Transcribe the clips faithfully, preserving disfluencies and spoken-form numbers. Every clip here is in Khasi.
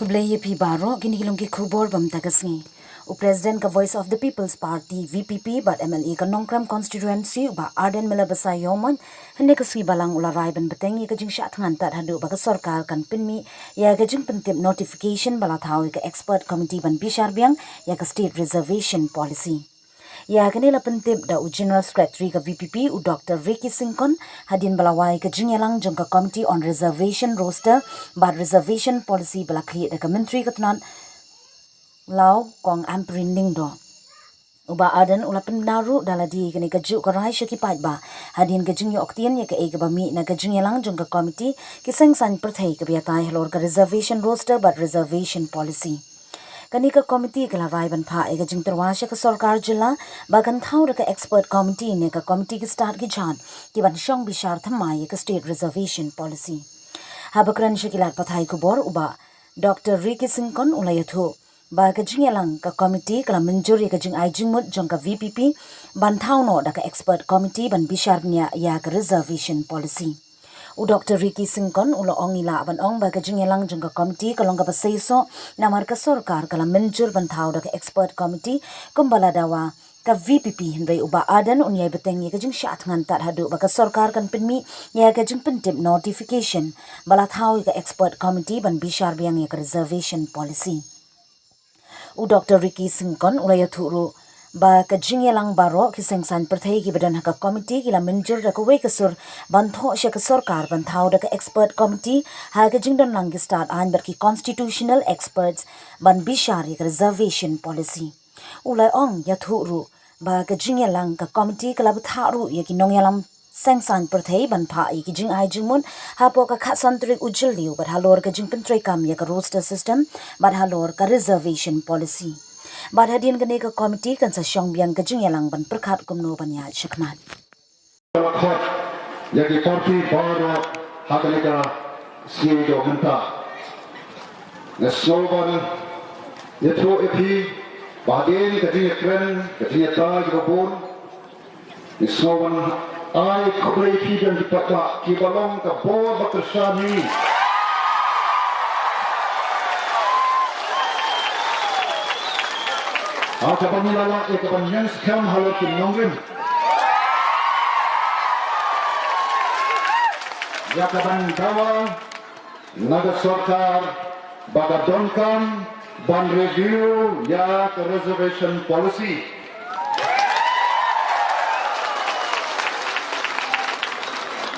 Khublei ïa phi baroh, kine ki long ki khubor ba mynta ka sngi. U President ka Voice of the People's Party, V P P, bad M L A ka Nongkrem Constituency, u Bah Ardent Miller Basaiawmoit, hynne ka sngi Balang u la rai ban bteng ïa ka jingshah thngan tad haduh ba ka sorkar kan pynmih ïa ka jingpyntip notification ba la thaw ïa ka expert committee ban bishar biang ïa ka State Reservation Policy. Ïa kane la pyntip da u General Secretary ka V P P, u Doctor Ricky Syngkon, hadien ba la wai ka jingïalang jong ka Committee on Reservation Roster bad Reservation Policy ba la khlieh da ka Myntri ka tnad Law, Kong Ampareen Lyngdoh. U Bah Ardent u la pynbna ruh da lade kane kajuh ka rai sha ki paidbah hadien ka jingïoh ktien ïa kaei kaba mih na ka jingïalang jong ka committee ki seng saiñ pyrthei kaba ïatai halor ka Reservation Roster bad Reservation Policy. Kane ka committee ka la rai ban phah ïa ka jingtyrwa sha ka sorkar jylla ba kan thaw da ka expert committee ne ka committee ki stad ki jhat ki ban shong bishar thymmai ïa ka State Reservation Policy. Haba kren sha ki lad pathai khubor, u Bah Doctor Ricky Syngkon u la ïathuh ba ka jingïalang ka committee ka la mynjur ïa ka jingai jingmut jong ka V P P ban thaw noh da ka expert committee ban bishar bniah ïa ka Reservation Policy. U Doctor Ricky Syngkon u la ong, ngi lah ban ong ba ka jingïalang jong ka committee ka long kaba seisoh, namar ka sorkar ka la mynjur ban thaw da ka expert committee kumba la dawa ka V P P, hynrei u Bah Ardent un ïai bteng ïa ka jingshah thngan tad haduh ba ka sorkar kan pynmih ïa ka jingpyntip notification ba la thaw ïa ka expert committee ban bishar biang ïa ka Reservation Policy. U Doctor Ricky Syngkon u la ïathuh ruh ba ka jingïalang baroh ki seng saiñ pyrthei kiba don ha ka committee ki la mynjur da kawei ka sur ban thoh sha ka sorkar ban thaw da ka expert committee ha ka jingdon lang ki stad aiñ bad ki constitutional experts ban bishar ïa ka Reservation Policy. U la ong, ïathuh ruh ba ka jingïalang ka committee ka la bthah ruh ïa ki nongïalam seng saiñ pyrthei ban phah ïa ki jingai jingmut hapoh ka khatsan tarik u Jylliew bad halor ka jingpyntreikam ïa ka roster system bad halor ka Reservation Policy. Bad hadien kane ka committee kan sa shong biang ka jingïalang ban pyrkhat kumno ban ïaid shakhmat. Khot ïa ki party baroh ha kane ka sngi jong mynta. Nga sngew ban ïathuh ïa phi ba hadien ka jingïakren, ka jingïatai kaba bun, nga sngew ban ai khublei ïa phi, don ki paidbah kiba long ka bor ba kyrshan ïa ngi. Ha kaba ngi la lah ïa ka ban ïeng skhem halor ki nongrim, ïa ka ban dawa na ka sorkar ba ka donkam ban review ïa ka Reservation Policy.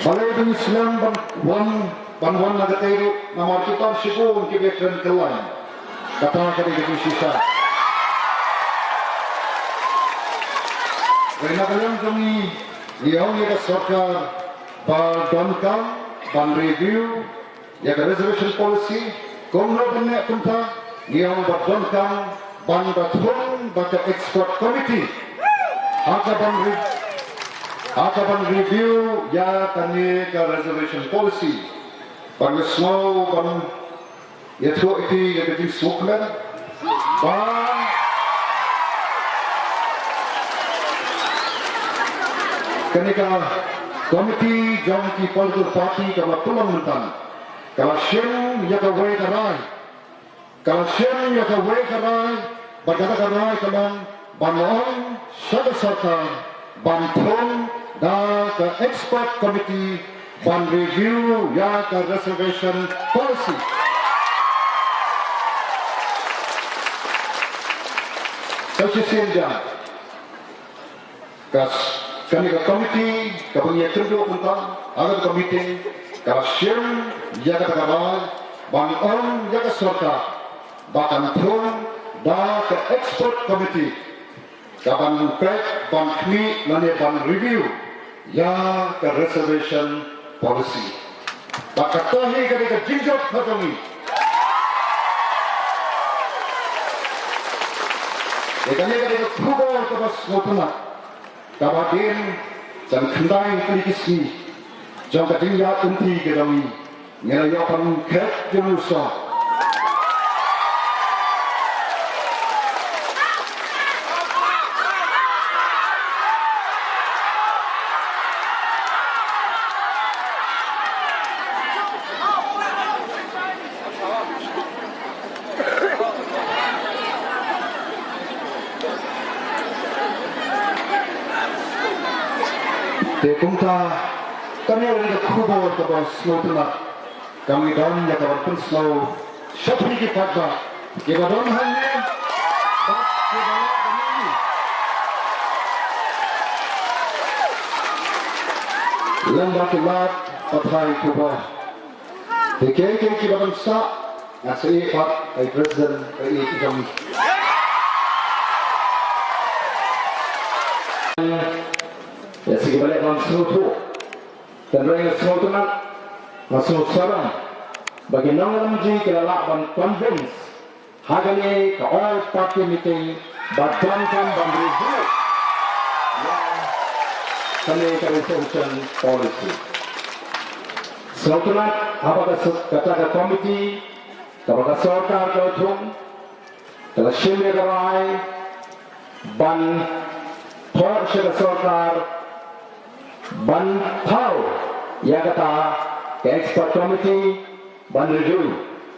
Balei ba ngi slem ban wan, ban wan na katei ruh, namar ki don shibun kiba kren kyllaiñ. Kata ka dei ka jingshisha. Hynrei na ka liang jong ngi, ngi ong ïa ka sorkar ba donkam ban review ïa ka Reservation Policy, kumno ban neh kumta, ngi ong ba donkam ban da thung da ka expert committee ha ka ban re-, ha ka ban review ïa kane ka Reservation Policy. Bad nga sngew ban ïathuh ïa phi ïa ka jingsngewkmen ba kane ka committee jong ki political party kaba pynlong mynta ka la shim ïa kawei ka rai. Ka la shim ïa kawei ka rai, bad kata ka rai ka long ban ong sha ka sorkar ban thung da ka expert committee ban review ïa ka reservation policy. Sa shisien jong ka, kane ka committee kaba ngi ïakynduh mynta, ha kata ka meeting, ka la shim ïa kata ka rai ban ong ïa ka sorkar ba kan thung da ka expert committee ka ban peit, ban khmih lane ban review ïa ka reservation policy. Bad kata hi ka dei ka jingjop ka jong ngi. Ïa kane ka dei ka khubor kaba sngewtynnat, kaba hadien jong khyndai tylli ki sngi jong ka jingïaid lynti ka jong ngi, ngi la ïoh ban khet jingmut. Te kumta, kane ka dei ka khubor kaba sngewtynnat, kaba ngi don ïa kaban pynsngew sha phi ki paidbah kiba don hangne. Lem bad ki lad pathai khubor. Te kiei kiei kiba dang sah, nga sa ïeh pat ïa i president, ïa i jong. Ïa sngewbha leh ban sngewthuh. Tang ba nga sngewtynnat, nga sngewsarong ba ki nongïalam jong ngi ki la lah ban convince ha kane ka all party meeting ba donkam ban review ïa kane ka reservation policy. Sngewtynnat haba ka s-, kata ka committee kaba ka sorkar ka la thung, ka la shim ïa ka rai ban thoh sha ka sorkar ban thaw ïa kata ka expert committee ban review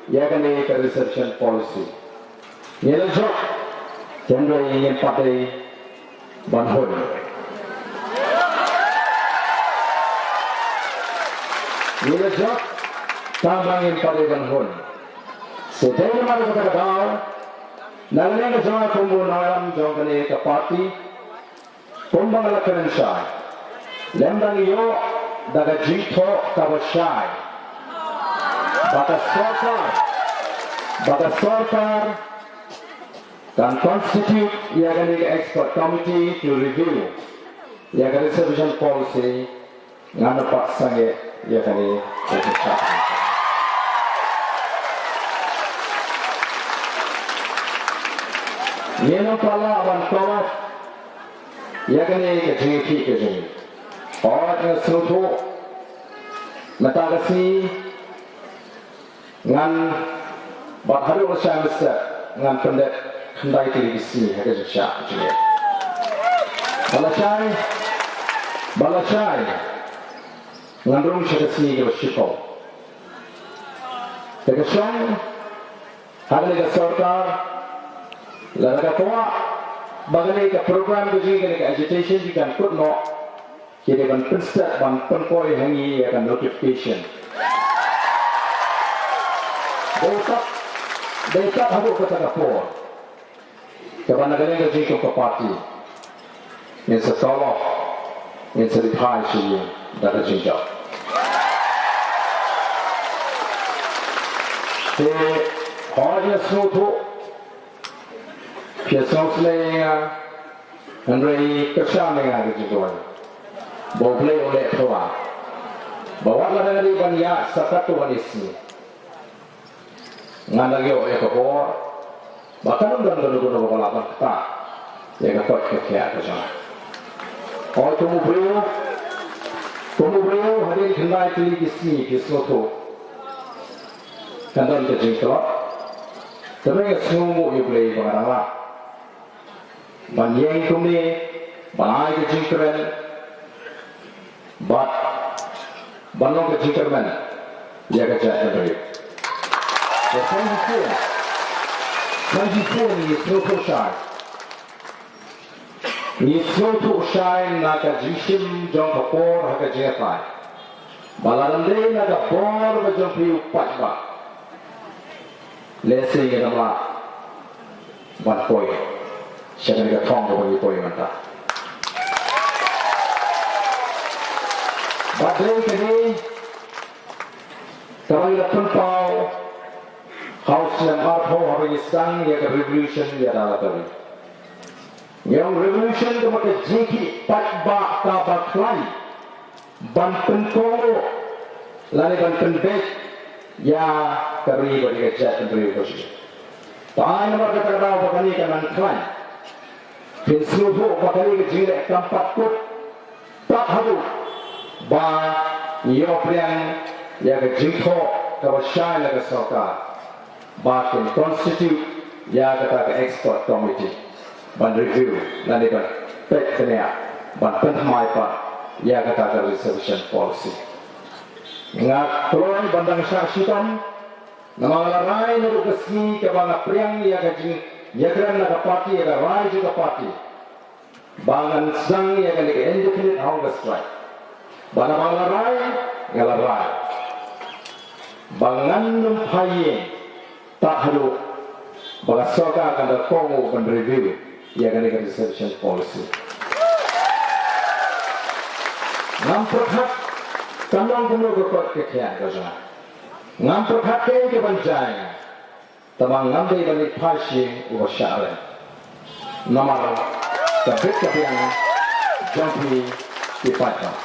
ïa kane ka reservation policy. Ngi la jop, tang ba ngim pat dei ban hun. Ngi la jop, tang ba ngim pat dei ban hun. Sa dei namar kata ka daw, na ka liang ka jong nga kum u nongïalam jong kane ka party, kumba nga la kren shai, lem dang ïoh da ka jingthoh kaba shai ba ka sorkar, ba ka sorkar kan constitute ïa kane ka expert committee to review ïa ka reservation policy, ngan ym pat sangeh ïa kane ka jingthoh. Ngin ym pat lah ban call off ïa kane ka jingïakhih ka jong ngi. Hooid, nga sngewthuh mynta ka sngi ngan, bad haduh lashai mynstep ngan pyndep khyndai tylli ki sngi ha ka jingshah ka jingeh. Bad lashai, bad lashai ngan rung sha ka sngi kaba shiphew. Te ka shong ha kane ka sorkar, lada ka kwah ba kane ka program ka jong ngi, kane ka agitation jong ngi kan kut noh, ki dei ban pynstet, ban pynpoi ha ngi ïa ka notification. Dei tap, dei tap haduh kata ka por kaba na ka liang ka jong ngi kum ka party ngin sa tolok, ngin sa leit hai sha ïing da ka jingjop. Te hooid, nga sngewthuh phi sngewsynei ïa nga, hynrei kyrshan ïa nga ka jingduwai ba U Blei u leh phylla ba wat lada nga dei ban ïaid sa katto katne sngi, ngan da ïoh ïa ka bor ba kan ym don kano kano kaba lah ban ktah ïa ka koit ka khiah ka jong nga. Hooid, kum u briew, kum u briew, hadien khyndai tylli ki sngi, phi sngewthuh, kan don ka jingtlot. Te nga sngewnguh ïa U Blei ba nga dang lah ban ïeng kumne, ban ai ka jingkren, bad ban long ka jingkyrmen ïa ka jaitbynriew. Te sa shisien, sa shisien ngi sngewthuh shai, ngi sngewthuh shai na ka jingshim jong ka por ha ka jingïatai, ba lada ym dei na ka bor ka jong phi u paidbah, lehse ngin ym lah ban poi sha kane ka thong kaba ngi poi mynta. Bad dei kane kaba ngi la pynpaw ha u snem arphew haba ngi sdang ïa ka revolution ïa da la ka ri. Ngi ong revolution kaba ka jingïakhih paidbah kaba khlaiñ ban pynkohnguh lane ban pynbeit ïa ka ri bad ïa ka jaitbynriew ka jong ngi. Te ai namar kata ka daw ba kane ka nang khlaiñ, phin sngewthuh ba kane ka jingleh kam pat kut tad haduh ba ngi ïoh pdiang ïa ka jingthoh kaba shai na ka sorkar ba kin constitute ïa kata ka expert committee ban review lane ban peit bniah, ban pynthymmai pat ïa kata ka reservation policy. Nga kloi ban dang shah shitom, namar nga la rai naduh ka sngi kaba nga pdiang ïa ka jingïakren na ka party, ïa ka rai jong ka party, ba ngan sdang ïa kane ka indefinite hunger strike. Ba na ba nga la rai, nga la rai ba ngan nym phai ïing tad haduh ba ka sorkar kan da kohnguh ban review ïa kane ka reservation policy. Ngam pyrkhat kan long kumno ka kot ka khiah ka jong nga. Ngam pyrkhat kaei kaban jia ïa nga. Tangba ngam dei ban leit phai sha ïing uba shah rem. Namar ka bit ka biang jong phi ki paidbah.